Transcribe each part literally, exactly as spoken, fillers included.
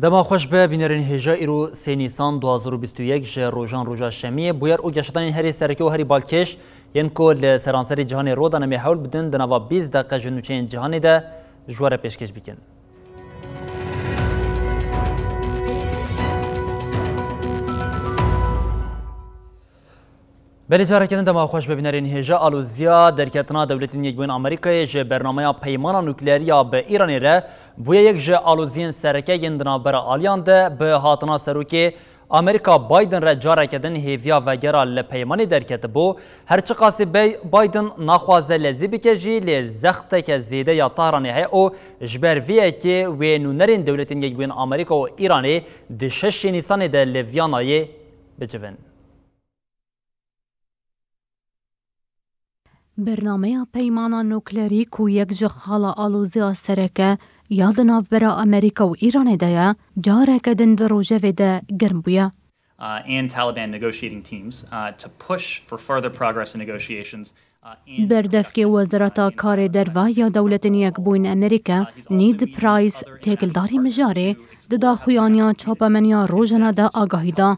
Dema xweş be, bînerên hêja, îro sê Nîsan du hazar û bîst û yek ji rojan roja şemiyê. Bûyer û geşedanên herî sereke û herî balkêş yên ku li seranserê cîhanê rû dane, em ê hewl bidin di nava bîst deqe ji nûçeyên cîhanê de ji we re pêşkêş bikin. Belê, careke din dema xweş be, bînerên hêja. Aloziya derketina Dewletên Yekbûyî yên Amerîkayê ji bernameya peymana nukleerî ya bi Îranê re bûye yek ji aloziyên sereke yên di navbera aliyan de. Bi hatina serokê Amerîka Biden re careke din hêviya vegera li peymanê derketibû. Her çiqasî Bey-, Biden naxwaze lezî bike jî, lê zexteke zêde ya Tahranê heye û ji ber vê yekê wê nûnerên Dewletên Yekbûyî yên Amerîka û Îranê di şeşê Nîsanê de li Viyanayê bicivin. Bernameya peymana nukleerî ku yek ji xala aloziya sereke ya di navbera Amerîka û Îranê de ye, careke din di rojevê de germ bûye. Uh, and Taliban negotiating teams, uh, to push for further progress in negotiations, uh, and Berdevkê Wezareta Karê Derve ya Dewletên Yekbûyîn Amerîka, Ned Price, têkildarî mijarê, di daxuyaniya çapemeniya Rojane de agahî da.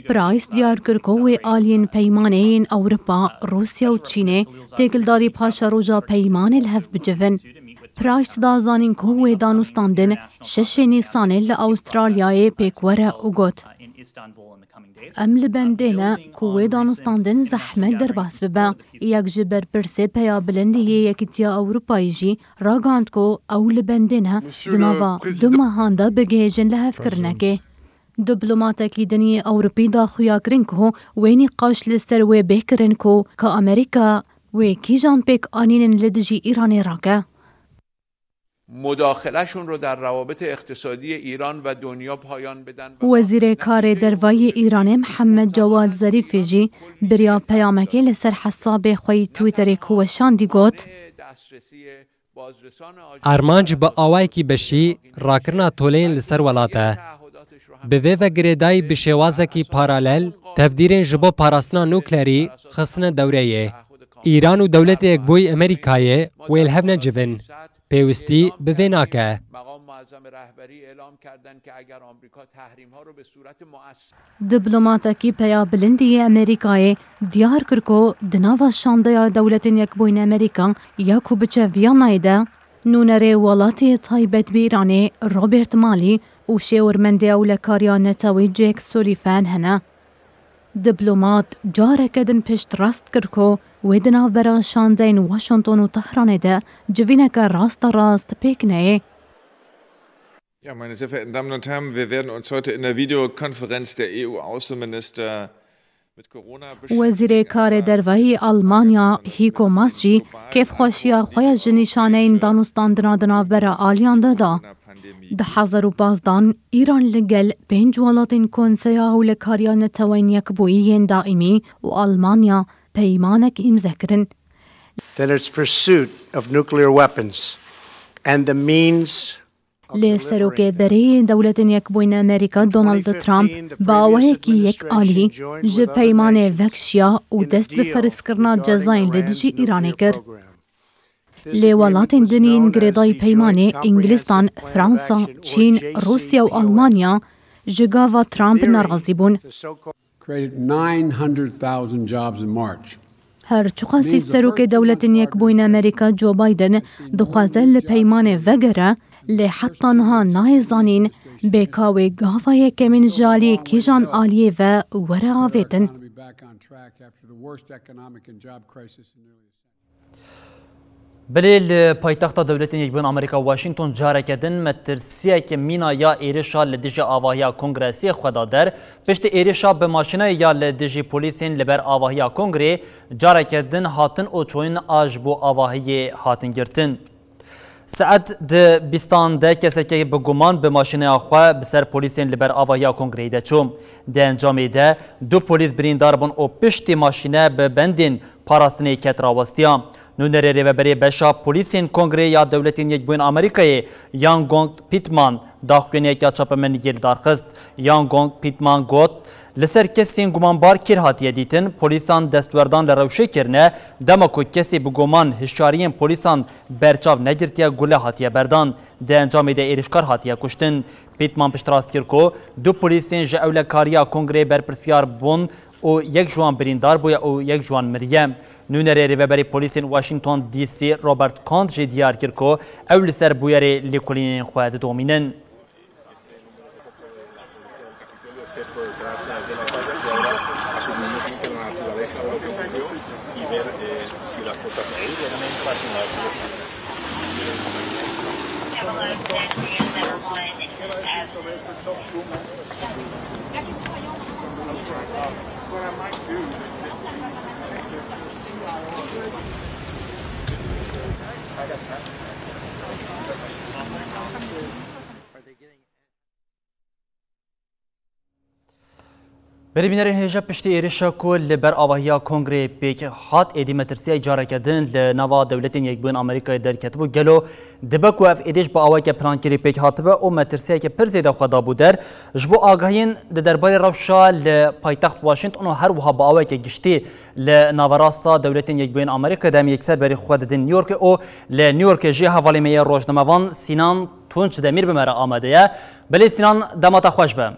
Price diyar kir ku wê aliyên peymanê yên Ewropa, Rûsya û Çînê têkildarî paşeroja peymanê li hev bicivin. Price da zanîn ku wê danûstandin şeşê Nîsanê li Awistralyayê pêk were û got, Em li bendê ne ku wê danûstandin zehmet derbas bibe. Yek ji berpirsê peya bilind yê Yekîtiya Ewropayê jî ragihand ku ew li bendê ne di nava du mehan de bigihêjin lihevkirinekê. Diplomatekî din yê Ewropî da xuyakirin ku wê nîqaş li ser wê bê kirin ku ka Amerîka wê kîjan pêkanînên li dijî Îranê rake. مداخله‌شون رو در روابط اقتصادی ایران و دنیا پایان بدن و Wezîrê Karê Derve yê Îranê Mihemed Cewad Zerîfê jî biriya peyamekê li ser hesabê xwe yî Twitterê ku weşandî got, Armanc bi awayekî beşî rakirina toleyên li ser welat e. Bi vê ve girêdayî bi şêwazekî paralel tevdîrên ji bo parastina nukleerî xistine dewreyê. Îran û Dewletê Yekbûyî Amerîkayê wê li hev necivin. Pêwistî bi vê nake. Diplomatekî peya bilindî yê Amerîkayê diyar kir ku di nava şandeya Dewletên Yekbûyîn Amerîka ya ku biçe Viyanayê de, nûnerê welatê taybet bi Îranê Robert Malley û şêwirmendê ewlekariya netewî Jake Sullivan hene. Diplomat careke din piştrast kir ku wê di navbera şandeyên Washington û Tehranê de civîneke rasterast pêk neyê. Ja, meine sehr verehrten Damen und Herren, wir werden uns heute in der Videokonferenz der E U-Außenminister mit Corona Wezîrê Karê Derve yê Almanya Heiko Maas jî kêfxweşiya xwe ya ji nîşaneyên danûstandina di navbera aliyan de da. Di hezar û pazdan Îran li gel pênc welatên Konseya Hewlekariya Neteweyên Yekbûyî yên Daîmî û Almanya peymanek îmze kirin. Then its pursuit of nuclear weapons and the means Lê serokê berê yê Dewletên Yekbûyî Amerîka Donald Trump bi awayekî yek alî ji peymanê vekişiya û dest bi ferezkirina cezayên li dijî Îranê kir. Lê welatên din yên girêdayî peymanê, Îngilîstan, Fransa, Çîn, Rûsya û Almanya, ji gava Trump nerazî bûn. Created nine hundred thousand jobs in March. Her çiqasî serokê Dewletên Yekbûyî Amerîka Joe Biden dixwaze li peymanê vegere, lê heta niha nayê zanîn bê ka wê gava yekemîn ji aliyê kîjan aliyê ve were avêtin. Belê li paytexta Dewletên Yekbûyî Amerîka Washington careke din metirsiyeke mîna ya êrişa li dijî avahiya Kongresê xwe da der. Piştî êrişa bi maşînayê ya li dijî polîsên li ber avahiya Kongrê careke din hatin û çoyîn a ji bo avahiyê hatin girtin. Saet di bîstan de keseke bi guman bi maşîneya xwe bi ser polîsên li ber avahiya Kongreyê de çû. Di encamê de du polîs birîndar bûn û piştî maşîne bi bendên parastinê ket rawestiya. Nûnerê rêveberê beşa polîsên Kongrê ya Dewletên Yekbûyîn Amerîkayê Yan Gong Pittman daxuyaniyeke çapemeniyê li dar xist. Yan Gong Pittman got, Li ser kesên gumanbar kêr hatiye dîtin, polîsan destwerdan li rewşê kirine, dema ku kesê bi guman hişyariyên polîsan berçav negirtiye, gule hatiye berdan. Di encamê de êrişkar hatiye kuştin. Pittman piştrast kir ku du polîsên ji ewlekariya kongreyê berpirsiyar bûn û yek ji wan birîndar bûye û yek ji wan miriye. Nûnerê Rêveberê Polîsên Washington D C Robert Kant jî diyar kir ku ew li ser bûyerê lêkolînên xwe didomînin. Berê bînerên hêja, piştî êrişa ku li ber avahiya kongreyê pêk hat, êdî metirsiyek careke din li nava Dewletên Yekbûyên Amerîkayê derketibû. Gelo dibe ku ev êriş bi awayeke plankirî pêk hatibe û metirsiyeke pir zêde xwe dabû der? Ji bo agahiyên di derbarê rewşa li paytext Washington û her wiha bi awayeke giştî li naverasta Dewletên Yekbûyên Amerîkayê de em yekser berî xwe didin New Yorkê û li New Yorkê jî hevalê me yê rojnamevan Sînan Tunç Demîr bi me re amade ye. Belê Sînan, dema te xweş be.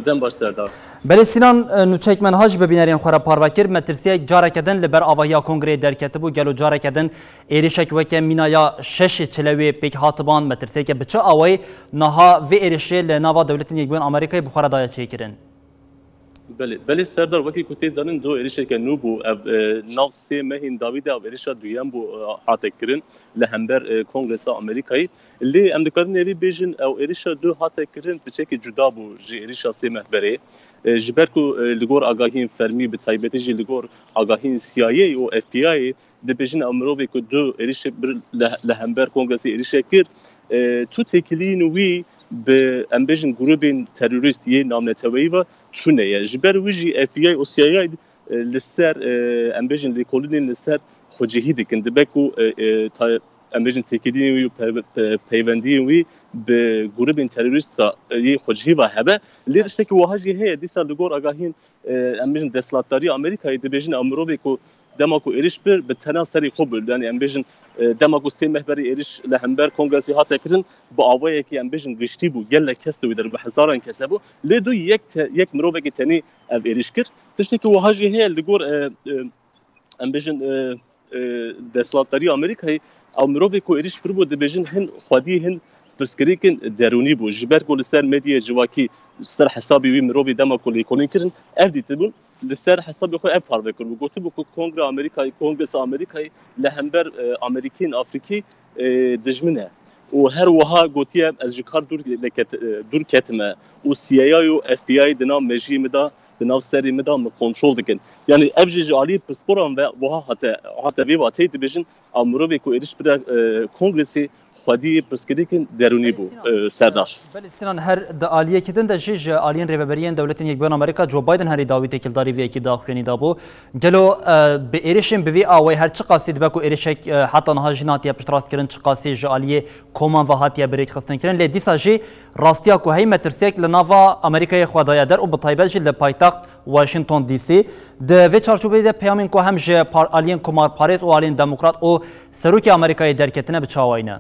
Dem baş Serdar. Belê Sînan, e, nûçeyek me niha jî bi bînerên xwe re parve kir. Metirsiyek careke din li ber avahiya kongreyê derketibû. Gelo careke din êrişek weke mîna ya şeşê çilewê pêk hatiban? Metirsiyeke bi çi awayî niha vê êrişê li nava Dewletên Yekbûyên Amerîkayê bi xwe re daye çêkirin? Belê, belê Serdar, wekî ku tê zanîn, du êrişeke nû bû. Ev, e, nav sê mehên dawî de ev êrişa duyem bû, e, hate kirin li hember, e, Kongresa Amerîkayê. Lê em dikarin êrî bêjin, ew êrişa du hate kirin piçekî cuda bû ji êrişa sê meh berê. E, ji ber ku, e, li gor agahiyên fermî, bi taybetî jî li gor agahiyên C I A û F B I dibêjin, ew mirovê ku du êrişê bir li, li hember Kongresê êrişe kir, e, tu têkiliyên wî bi, em bêjin, grûbên terorîst yê navneteweyî ve tune ye. Ji ber wî jî F B I û C I A, e, li ser, e, em bêjin, lêkolînên li ser xwecihî dikin. Dibe ku, e, e, ta-, em bêjin, têkiliyên wî û pe-, pe-, peywendiyên wî bi grûbên terorîst yê xwecihî ve hebe. Lê tiştekî wiha jî heye, dîsa li gor agahiyên, e, em bêjin, desthilatdariya Amerîkayê dibêjin, ew mirovê ku dema ku êriş bir, bi tena serê xwe bir. Yanî em bêjin, e, dema ku sê meh berî êriş li hember Kongresê hate kirin, bi awayekî, em bêjin, giştî bû. Gelek kes di wî der bi hezaran kes hebû. Lê du yek te-, yek mirovekî tenê ev êriş kir. Tiştekî wiha jî heye li gor, e, e, em bêjin, e, e, desthilatdariya Amerîkayê, ew mirovê ku êrîş kiribû, dibêjin hin xwedî hin pirsgirêkên derûnî bû. Ji ber ku li ser medyaya civakî, ser hesabê wî mirovê dema ku lêkolîn kirin, ev dîtibûn, li ser hesabê xwe ev parve kiribû. Gotibû ku Kongre Amerîkayê, Kongresa Amerîkayê li hember, e, Amerîkî yên Afrîkî, e, dijmin e. Û her wiha gotiye, ez ji kar dûr deket-, e, dûr ketime û C I A û F B I di nav mejiyê min de, di nav serê min de min kontrol dikin. Yanî ev jî ji aliyê pisporan ve wiha hate, hate vê wateyê dibêjin, a mirovê ku êriş bire, e, Kongresê xwedî pirsgirêkên derûnî bû, e, Serdar. Belê Sinan, her di aliyekî din de jî ji aliyên rêveberiyên Dewletên Yekbûyên Amerîka, Joe Biden herî dawî têkildarî vê yekî daxuyanî dabû. Gelo, e, bi êrişên bi vî awayî her çiqasî dibe ku êrişek, e, heta niha jî natiye piştrastkirin, çiqasî ji aliyê koman ve hatiye birêkxistinkirin, lê dîsa jî rastiya ku heyî metirsiyek li nava Amerîkayê xwe daye der û bi taybet jî li paytext Washington D C. Di vê çarçoveyê de peyamên ku hem ji par-, aliyên komarparêz û aliyên demokrat û serokê Amerîkayê derketine bi çi awayî ne?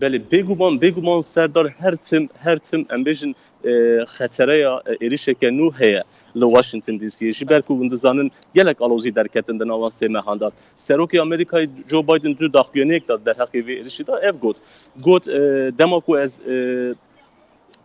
Belê, bêguman, bêguman Serdar, her tim, her tim em bêjin, e, xetereya, e, êrişeke nû heye li Washington D C'yê. Ji ber ku hûn dizanin gelek alozî derketin di nava sê mehan de. Serokê Amerîkayê Joe Biden du daxuyaniyek da derheqê vê êrişî de, ev got. Got, e, dema ku ez, e,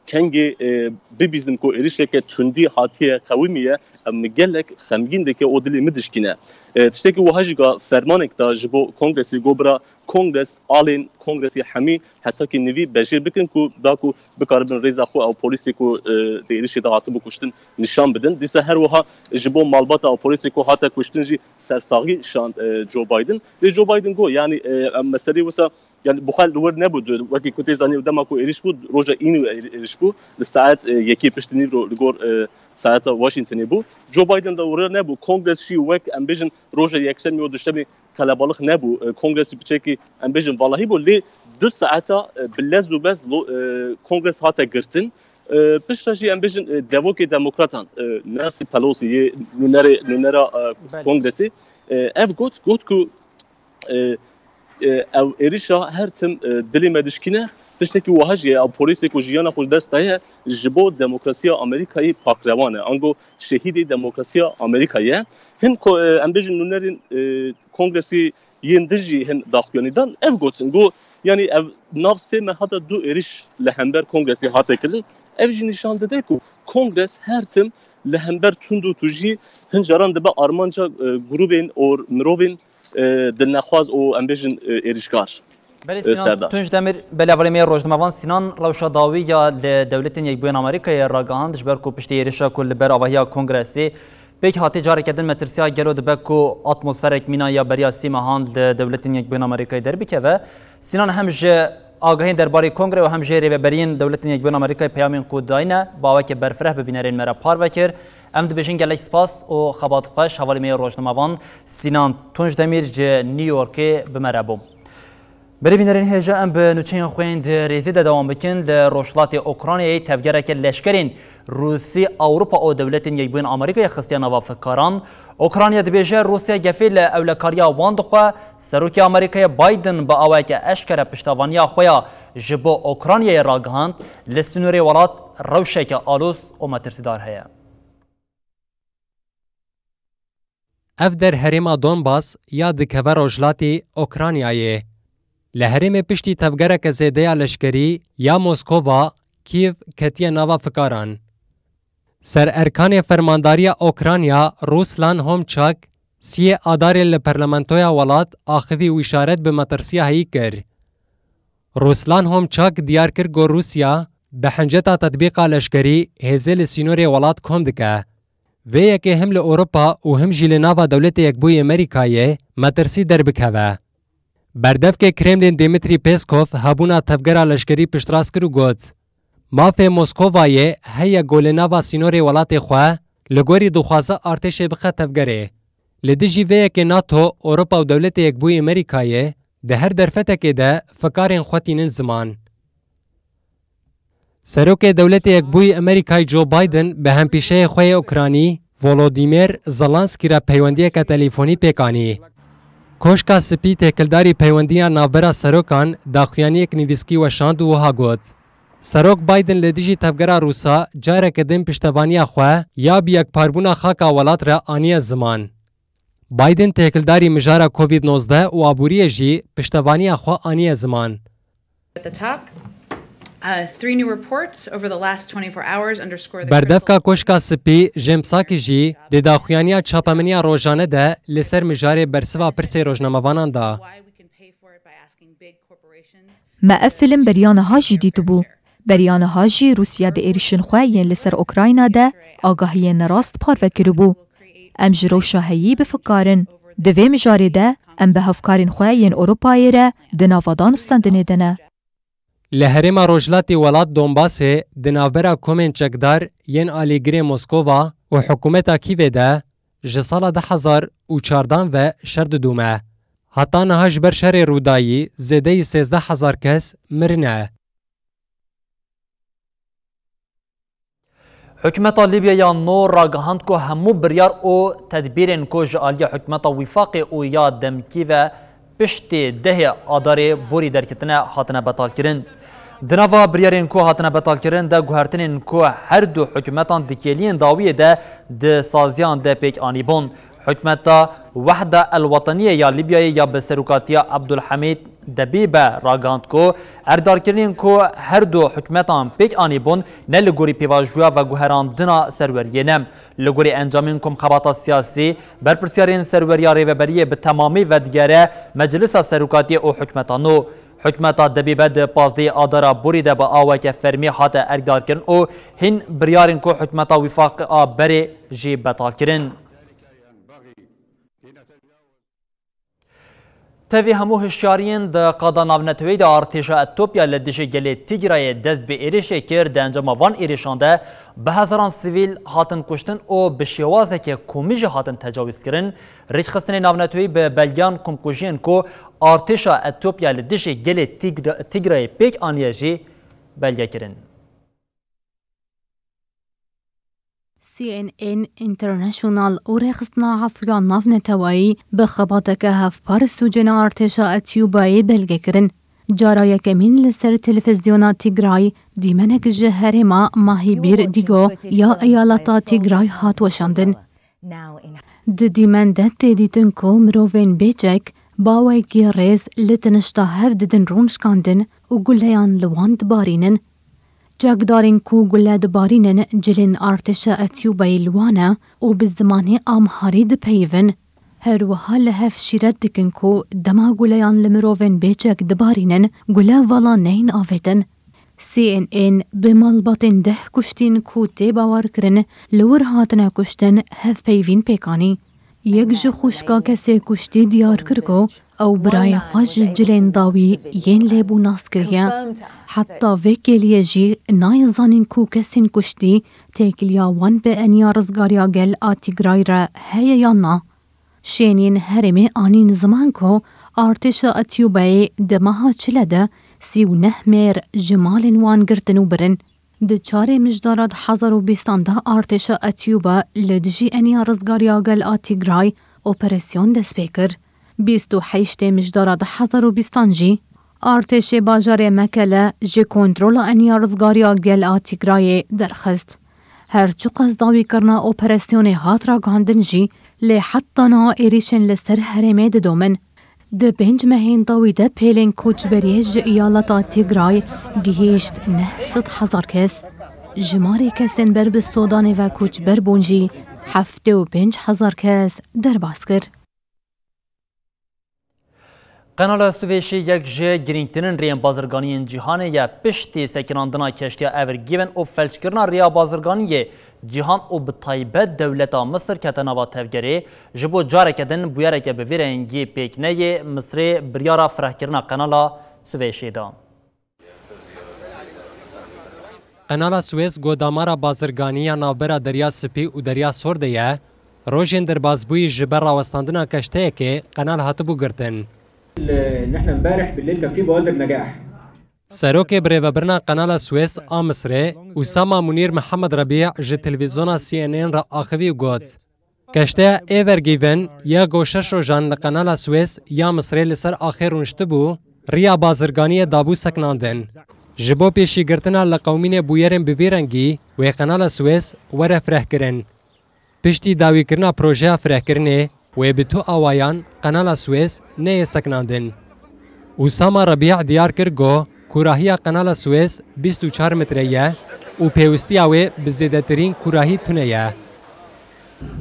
kengê, e, bibîzim ku êrişeke tundî hatiye qewimiye, ev min gelek xemgîn dike û dilê min dişkîne. E, tiştekî wiha jî ga fermanek da ji bo Kongresê, got bira Kongres, alên Kongresê hemî hetakî nivî bejêr bikin ku da ku bikaribin rêza xwe ew polîsê ku, e, di êrişê de hatibû kuştin nîşan bidin. Dîsa her wiha ji bo malbata ew polîsê ku hate kuştin jî sersaxî şand, e, Joe Biden. Lê Joe Biden got, yanî, e, em meselê wisa, yanî bi xwe li wir nebû, wekî ku tê zanîn, dema ku êriş bû, roja înû êr-, êriş bû, li saet, e, yekê piştî nîvro li gor, e, saeta Washingtonê bû. Joe Biden de wir nebû. Kongres jî wek, em bêjin, roja yekşemê û duşemê qelebalix nebû. E, Kongresî piçekî, em bêjin, valahî bû, lê du saeta, e, bi lez û bez lo-, e, Kongres hate girtin. E, piştre jî em bêjin, e, devokê demokratan, e, Nancy Pelosi yê nûnerê, nûnera, e, Belê. Kongresê, e, ev got, got ku, e, e, ew êrişa her tim, e, dilê me dişkîne, tiştekî wiha jî ye, ew polîsê ku jiyana xwe ji dest daye, ji bo demokrasiya Amerîkayê pakrewan e, ango şehîdê demokrasiya Amerîkayê ye. Hin ko-, e, em bêjin nûnerên, e, Kongresê yên din jî hin daxuyanî dan, ev gotin, got, yanî ev nav sê meha de du êriş li hember Kongresê hate kirin. Ev jî nîşan dide ku Kongres her tim li hember tund û tujî hin caran dibe armanca, e, grûbên or mirovên, e, dilnexwaz û em bêjin, e, êrişkar. Belê, e, Sinan Serdar. Tunç Demir, belê, hevalê me yê rojnamevan Sinan rewşa dawî ya li Dewletên Yekbûyên Amerîkayê ragihand, ji ber ku piştî êrişa ku li ber avahiya Kongresê pêk hatî, careke din metirsiya gelo dibe ku atmosferek mîna ya beriya sî mehan li Dewletên Yekbûyên Amerîkayê derbikeve. Sinan hem ji agahiyên derbarê Kongre û hem jê rêveberiyên Dewletên Yekbûyên Amerîkayê peyamên ku dayne, bi aweke berfireh bi bînerên me re parve kir. Em dibêjin gelek spas û xebat xweş, hevalê me yê rojnamevan Sinan Tunç Demîr ji New Yorkê bi me re bû. Berê bînerên hêja, em bi nûçeyên xwe yên di rêzê de dewam bikin. Li rojhilatê Ukraynayê tevgereke leşkerên Rûsî, Ewropa û Dewletên Yekbûyên Amerîkayê xistiye nava fikaran. Ukrayna dibêje Rûsya gefê li ewlekariya wan dixwe. Serokê Amerîkayê Biden bi awayeke eşkere piştevaniya xwe ya ji bo Ukraynayê ragihand, li sînorê welat rewşeke alûz û metirsîdar heye. Ev der herêma Donbas ya dikeve rojhilatê Ukraynayê. Li herêmê piştî tevgereke zêde ya leşkerî ya Moskova, Kîv ketiye nava fikaran. Sererkanê Fermandariya Ukrayna Ruslan Homçak siyê Adarê li parlamentoya welat axivî û îşaret bi metirsiya heyî kir. Ruslan Homçak diyar kir ku Rûsya bi hinceta tetbîqa leşkerî hêzê li sînorê welat kom dike. Vê yekê him li Ewropa û him jî li nava Dewletê Yekbûyî Amerîkayê metirsî derbikeve. Berdevkê Kremlin Dmitry Peskov hebûna tevgera leşkerî piştrast kir û got, mafê Moskovayê heye ku li nava sînorê welatê xwe li gorî dixwaze artêşê bixe tevgerê. Li dijî vê yekê NATO, Ewropa û Dewletê Yekbûyî Amerîkayê di her derfetekê de fikarên xwe tînin ziman. Serokê Dewletê Yekbûyî Amerîkayê Joe Biden bi hempîşeyê xwe yê Ukranî Volodymyr Zelensky re peywendiyeke telîfonî pêk anî. Koşka Spî têkildarî peywendiya navbera serokan daxuyaniyek nivîskî weşand û wiha got, Serok Biden li dijî tevgera Rûsa careke din piştevaniya xwe ya bi yekparbûna xaka welat re aniye ziman. Biden têkildarî mijara Covid nozdeh û aboriyê jî piştevaniya xwe aniye ziman. At the top, uh, three new reports over the last twenty-four hours underscore the Berdevka Koşka Spî, Jen Psaki jî di daxuyaniya çapemeniya rojane de li ser mijarê bersiva pirsê rojnamevanan da. Me ev film beriya niha jî dîtibû. Beriya niha jî Rûsya di êrişên xwe yên li ser Ukrayna de agahiyên nerast parve kiribû. Em ji rewşa heyî bi fikar in. Di vê mijarê de em bi hevkarên xwe yên Ewropayê re di nava danûstandinê de ne. Li herêma rojhilatê welat Donbasê di navbera komên çekdar yên alîgirê Moskova û hikûmeta Kîvê de ji sala du hezar û çardan ve şer didome. Heta niha ji ber şerê Rûdayî zêdeyî sêzdeh hezar kes mirine. Hikûmeta Lîbyaya nû ragihand ku hemû biryar û tedbîrên ku ji aliyê hikûmeta Wîfaqê û ya demkî ve piştê dehê Adarê borî derketine hatine betalkirin. Di nava biryarên ku hatine betalkirin de guhertinên ku her du hikûmetan di kêliyên dawiyê de di saziyan de pêk anîbûn. Hikûmeta Wehda El Weteniyê ya Lîbyayê ya bi serokatiya Abdulhamîd Debîbe ragihand ku erdarkirinên ku her du hikûmetan pêk anîbûn ne li gorî pêvajoya veguherandina serweriyê ne. Li gorî encamên ku mixebata siyasî, berpirsiyarên serweriya rêveberiyê bi temamî vedigere Meclisa Serokatiyê û hikûmeta nû. Hikûmeta Debîbe di pazdehê Adara borî de bi aweke fermî hate erkdarkirin û hîn biryarên ku hikûmeta Wîfaq a berê jî betal kirin. Tevî hemû hişyariyên di qada navneteweyî de artêşa Etopya li dijî gelê Tîgrayê dest bi êrişê kir, di encama van êrişan de bi hezaran sivîl hatin kuştin û bi şêwazeke komî jî hatin tecawîzkirin. Rêkxistinên navneteweyî bi belgeyan komkujiyên ku artêşa Etopya li dijî gelê Tîgra-, Tîgrayê pêk aniye jî belge kirin. C N N International û Rêxistina Efûya Navneteweyî bi xebateke hevpar sûcên artêşa Etiyûbayê belge kirin. Cara yekemîn li ser televîzyona Tigray dîmenek ji herêma Mahîbîr Dîgo ya eyaleta Tigray hat weşandin. Di dîmen de tê dîtin ku mirovên bêçek bawekî rêz li tinişta hev didin rûnişkandin û guleyan li wan dibarînin. Çekdarên ku gule dibarînin cilên artêşa Etiyûbayê li wan e û bi zimanê Amharî dipeyivin. Her wiha li hev şîret dikin ku dema guleyan li mirovên bêçek dibarînin, gule vala neyên avêtin. C N N bi malbatên deh kuştîn ku tê bawerkirin li wir hatine kuştin hevpeyvîn pêk anî. Yek ji xwişka kesê kuştî diyar kir ku ew birayê xwe ji cilên dawî yên lêbû nas kiriye. Heta vê kêliyê jî nayê zanîn ku kesên kuştî têkiliya wan bi eniya rizgariya gel a Tigray re heye yan na. Şênên herêmê anîn ziman ku artêşa Etiyûbayê di meha çile de sî û neh mêr ji malên wan girtin û birin. Di çarê mijdara du hezar û bîstan de artêşa Etiyûba li dijî eniya rizgariya gel a Tigray operasyon dest pê kir. Bîst û heştê mijdara du hezar û bîstan jî artêşê bajarê Mekele ji kontrola eniya rizgariya gel a Tigrayê derxist. Her çiqas dawîkirina operasyonê hat ragihandin jî, lê heta niha êrîşên li ser herêmê didomin. Di pênc mehên dawî de pêlên koçberiyê ji eyaleta Tigray gihîşt neh sed hezar kes. Jimarê kesên ber bi Sodanê ve koçber bûn jî heftê û pênc hezar kes derbas kir. Qenala Swêşê yek ji girîngtirîn rêyên bazirganiyên cîhanê ye. Piştî sekinandina keştiya Ever Given û felçkirina rêya bazirganiyê cîhan û bi taybet dewleta Misir kete nava tevgerê, ji bo careke din bûyereke bi vî rengî pêk neyê, Misirê biryara firehkirina qenala Swêşê da. Qenala Suez ku damara bazirganî ya navbera Derya Spî û Derya Sor de ye, rojên derbasbûyî ji ber rawestandina keşteyekê qenal hatibû girtin. نحن امبارح بالليل كان في بوادر نجاح. Serokê Birêvebirina Qenala Suez a Misirê, Usama Munîr Mihemed Rebî ji televîzyona C N N re axivî û got, Keşteya Ever Given ya ku şeş rojan li Qenala Suez ya Misirê li ser axê rûniştibû, riya bazirganiyê dabû sekinandin. Ji bo pêşîgirtina liqewimînê bûyerên bi vî rengî wê Qenala Suez were firehkirin. Piştî dawîkirina projeya firehkirinê, wê bi tu awayan Qenala Suez neyê sekinandin. Usama Rebî diyar kir ku kûrahiya Qenala Suez bîst û çar metre ye û pêwistiya wê bi zêdetirîn kûrahî tune ye.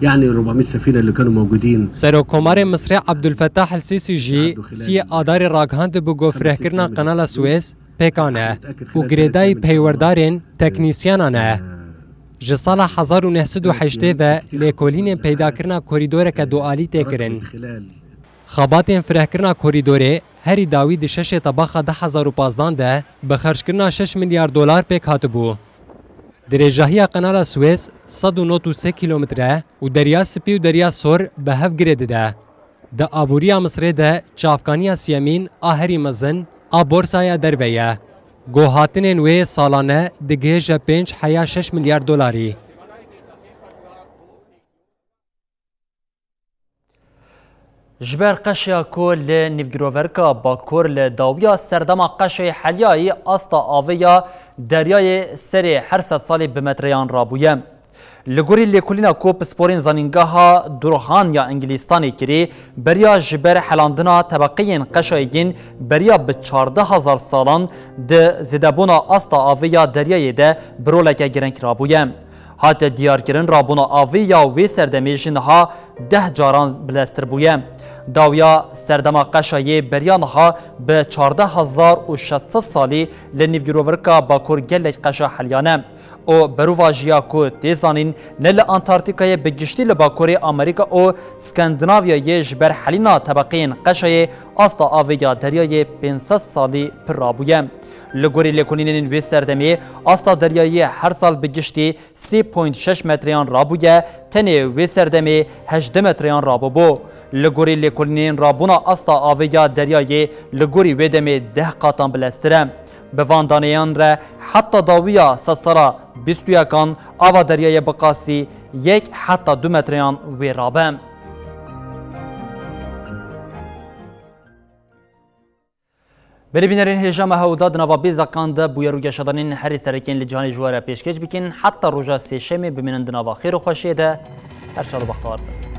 يعني أربعمية سفينة اللي كانوا موجودين. Serokkomarê Misrê Abdulfetah El Sîsî jî siyê Adarê ragihandibû ku firehkirina Qenala Suez pêkan e û girêdayî peywerdarên teknîsyenan e. Ji sala hezar û neh sed û heştê ve lêkolînên peydakirina korîdoreke dualî tê kirin. Xebatên firehkirina korîdorê herî dawî di şeşê tebaxa du hezar û pazdan de bi xerckirina şeş milyar dolar pêk hatibû. Dirêjahiya Qenala Suez sed û nod û sê kîlometre û Derya Spî û Derya Sor bi hev girê dide. Di aboriya Misirê de çavkaniya siyemîn a herî mezin a borsaya derve ye. Guhhatinên wê salane digihêje pênc heya şeş milyar dolarî. Ji ber qeşeya ku li nîvgiroverka Bakur li dawiya serdema qeşeyê Helyayî asta avê ya deryayê serê her sed salî bi metreyan rabûye. Li gorî lêkolîna ku pisporên zanîngeha Durhan ya Îngilîstanê kirî, beriya ji ber helandina tebeqeyên qeşayê yên beriya bi çardeh hezar salan di zêdebûna asta avê ya deryayê de bi roleke girîng rabûye. Hate diyarkirin, rabûna avê ya wê serdemê ji niha deh caran bileztir bûye. Dawiya serdema qeşayê beriya niha bi çardeh hezar û şeş sed salî li nîvgirovirka Bakur gelek qeşa heliyane û berovajiya ku tê zanîn ne li Antarktîkayê, bi giştî li Bakurê Amerîka û Skandinavyayê ji ber helîna tebeqeyên qeşayê asta avê ya deryayê pênc sed salî pir rabûye. Li gorî lêkolînên wê serdemê, asta deryayê her sal bi giştî sê point şeş metreyan rabûye, tenê wê serdemê hejdeh metreyan rabûbû. Li gorî lêkolînên rabûna asta avê ya deryayê li gorî wê demê deh qatan bileztir e. Bi van danêyan re heta dawiya sedsera bîst û yekan ava deryayê bi qasî yek heta du metreyan wê rabe. Belê bînerên hêja me hewda di nava bê zeqan de bûyer û geşedanên herî serekên li cîhanê ji we re pêşkêş bikin. Heta roja sêşemê bimînin di nava xêr û xweşiyê de. Her şad û bextewar bin.